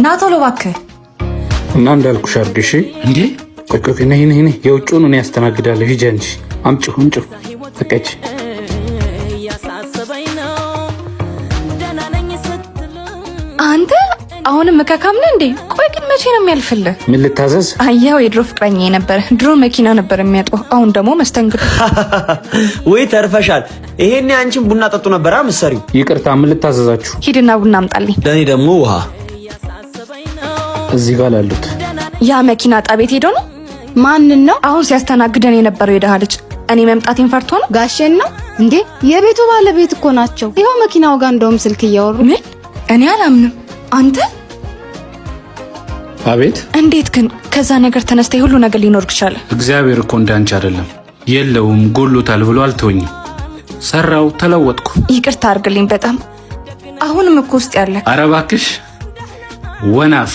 ና ቶሎ እባክህ። እና እንዳልኩሽ አድርግ እሺ። እንዴ ቆይ ቆይ፣ ነይ ነይ ነይ፣ የውጭውን እኔ ያስተናግዳለሁ። ሂጂ አንቺ፣ አምጪው አምጪው። በቃ ሂጂ። አንተ አሁንም እከካም ነህ እንዴ? ቆይ ግን መቼ ነው የሚያልፍልህ? ምን ልታዘዝ? አየኸው፣ የድሮ ፍቅረኛ የነበረ ድሮ መኪና ነበር የሚያጥበው፣ አሁን ደግሞ መስተንግዶ። ወይ ተርፈሻል። ይሄኔ አንቺን ቡና ጠጡ ነበር ምሰሪው። ይቅርታ፣ ምን ልታዘዛችሁ? ሂድና ቡና አምጣልኝ። ለእኔ ደግሞ ውሃ። እዚህ ጋር ላሉት ያ መኪና ጣቤት ሄዶ ነው። ማንን ነው? አሁን ሲያስተናግደን የነበረው የደሃ ልጅ እኔ መምጣቴን ፈርቶ ነው። ጋሼን ነው እንዴ? የቤቱ ባለቤት እኮ ናቸው። ይኸው መኪናው ጋር እንደውም ስልክ እያወሩ። ምን? እኔ አላምንም። አንተ አቤት። እንዴት ግን ከዛ ነገር ተነስተ የሁሉ ነገር ሊኖር ቻለ? እግዚአብሔር እኮ እንዳንቺ አይደለም። የለውም ጎሎታል ብሎ አልተወኝም። ሰራው፣ ተለወጥኩ። ይቅርታ አድርግልኝ በጣም አሁንም እኮ ውስጥ ያለ ኧረ እባክሽ ወናፍ